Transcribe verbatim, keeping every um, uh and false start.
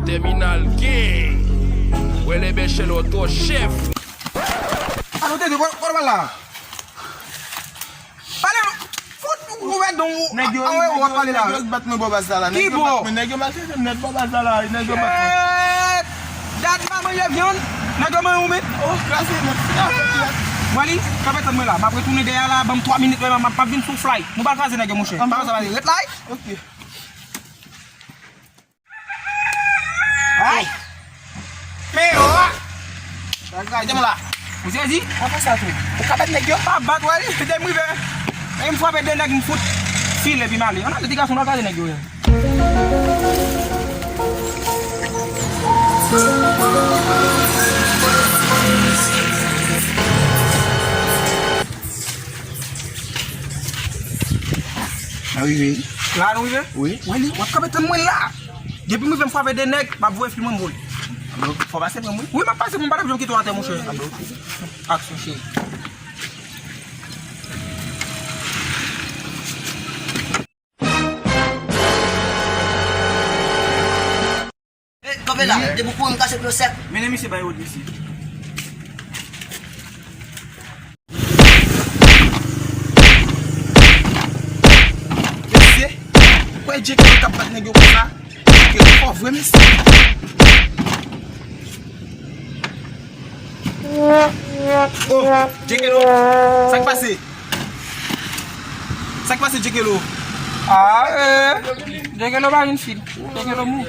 Terminal Gang. Wè lè bèchèl oto chèf. Alo, tete, kwa, kwa, kwa la? Pale, fout, ou wè don, nèg yo, a, wè, nèg yo, w ap pale la. Nèg yo bat mwen bò baz la, la. Ki bò? Nèg yo maltrete m nèt bò baz la, la. Nèg yo bat mwen. Shit! Dat manman yo vyann. Nèg yo manyen ou menm. Oh, kraze nèt, fini avèk nèt. Wally, kanpe tann mwen la. M ap retounen dèyè la, ban m twa minit, m ap, m ap vin sou fly. Nou pral kraze nèg yo, monchè. Pa sa, ret la. Ok. Ay! Men yo a! Kite mwen la. Ou sezi? Pa fè sa tou. Ou ka bat nèg yo? Pa bat, wè, li, depi m rive. E m frape de nèg, m fout file, epi m ale. Ann ale, ti gason, n al gade nèg yo ye. N a rive. La nou rive? Wi. Wè li, w ap kanpe tann mwen la. Depi m rive m frape de nèg, m ap voye fil mwen m vole. Fò w pase pran m wi. Wi, m ap pase pran m, pa t ap janm kite w atè, monchè. Aksyon, cheri. Ey, kanpe la, depi w kouri m kase pye w sèk. Mennen misye bay wòd misye. Mesye, kwè Djekelo k ap bat nèg yo konsa? Djekelo fò vre, mesye. Oh, Djekelo, sa k pase? Sa k pase, Djekelo? Ah, eh, Djekelo pa vin fil. Djekelo mou.